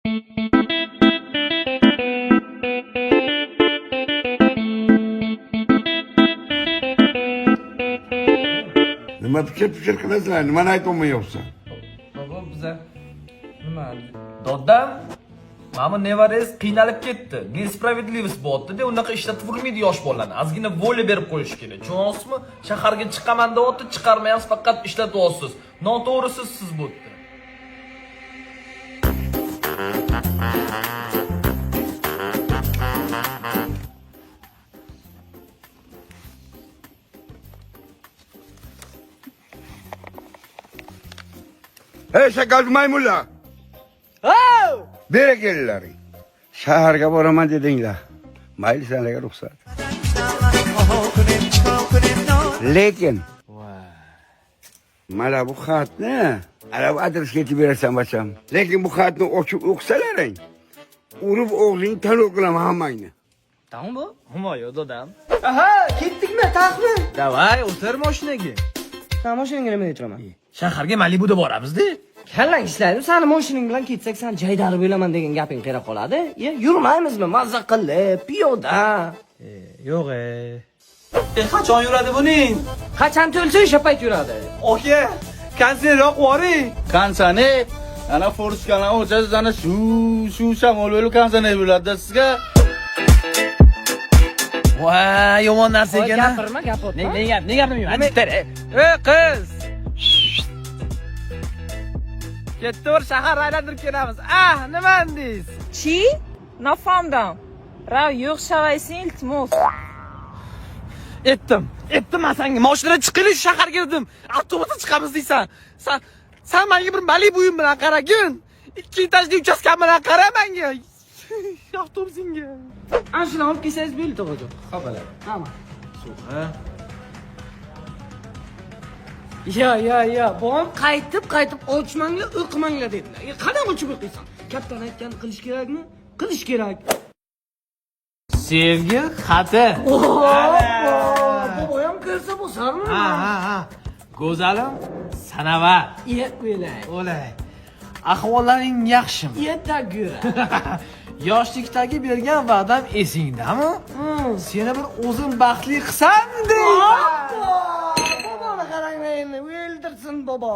Nima pichir pichir qilasizlar? Nimani aytolmayapsan? Baba, biza nima? Dodam, mana bu nevarangiz qiynalib ketdi. Несправедливость bo'lyapti-da, unaqa ishlatib urmaydi yosh bolalarni. Ozgina воля berib qo'yish kerak. Tushunyapsizmi? Shaharga chiqaman deyapti, chiqarmayapsiz, faqat ishlatyapsiz. Noto'g'risiz siz bu yerda. Ey shakal maymunlar! Beri kelinglar. Shaharga boraman dedinglar. Mayli, senlarga ruxsat. Lekin mana bu xatni ana bu adresga yetib berasan, bacham. Lekin bu xatni ochib o'qisalaring, urib o'g'zingni tanov qilaman hammangni. Tamam bu? Humoyo dodam. Aha, ketdikmi, taxmin? Давай, o'tir mashinaga. Sen mashinangga nima aytiraman? Shaharga Malibuda boramiz-da. Kallang ishlaydi. Sani mashinang bilan ketsak, san jaydari bo'laman degan gaping qara qoladi. Ye, yurmaymizmi? Mazza qilib, piyoda. Yo'q e. Qachon yuradi buning? Qachon to'lsa o'sha payt yuradi. Aka, konser yoqib yuboring. Konserne ana forskalar o'chasiz, ana shu shu shamol bo'lib konserne bo'ladi sizga. Voy, yomon narsa Voy, ekan. a. gapirma, gapirma. Ne gap, ne gapirmayman? Ey qiz. Ketdi, shahar aylantirib kelamiz. Ah, nima deysiz? Чи? Nafamdan. Rav yo'q shavaysin, iltimos. Etdim. Etdim man senga. Mashinada chiqaylik shaharga dedim. Avtobusda chiqamiz deysan. Sen menga bir Malibuyim bilan qaragin. Ikki etajli uchastkam bilan qara menga. Avtobusingga. Ana shuni olib kelsangiz bo'ldi, tog'ajon. Xo'p, bo'ladi. Tamam. Suv, ha? Yo, yo, yo, bobom qaytib qaytib ochmanglar, o'qimanglar dedilar. E, qanday ochib o'qiysan? Kattani aytganini qilish kerakmi? Qilish kerak. Sevgi xati. Bobo ham ko'rsa bosarmi? Ha, ha, ha. Go'zalim, sanavar. Ye, o'lay. O'lay. Ahvollaring yaxshimi? Yeta ko'ra. Yoshlikdagi bergan va'dam esingdami? Seni bir o'zim baxtli qilsam deyman. Boboni qarang endi, o'ldirsin bobo.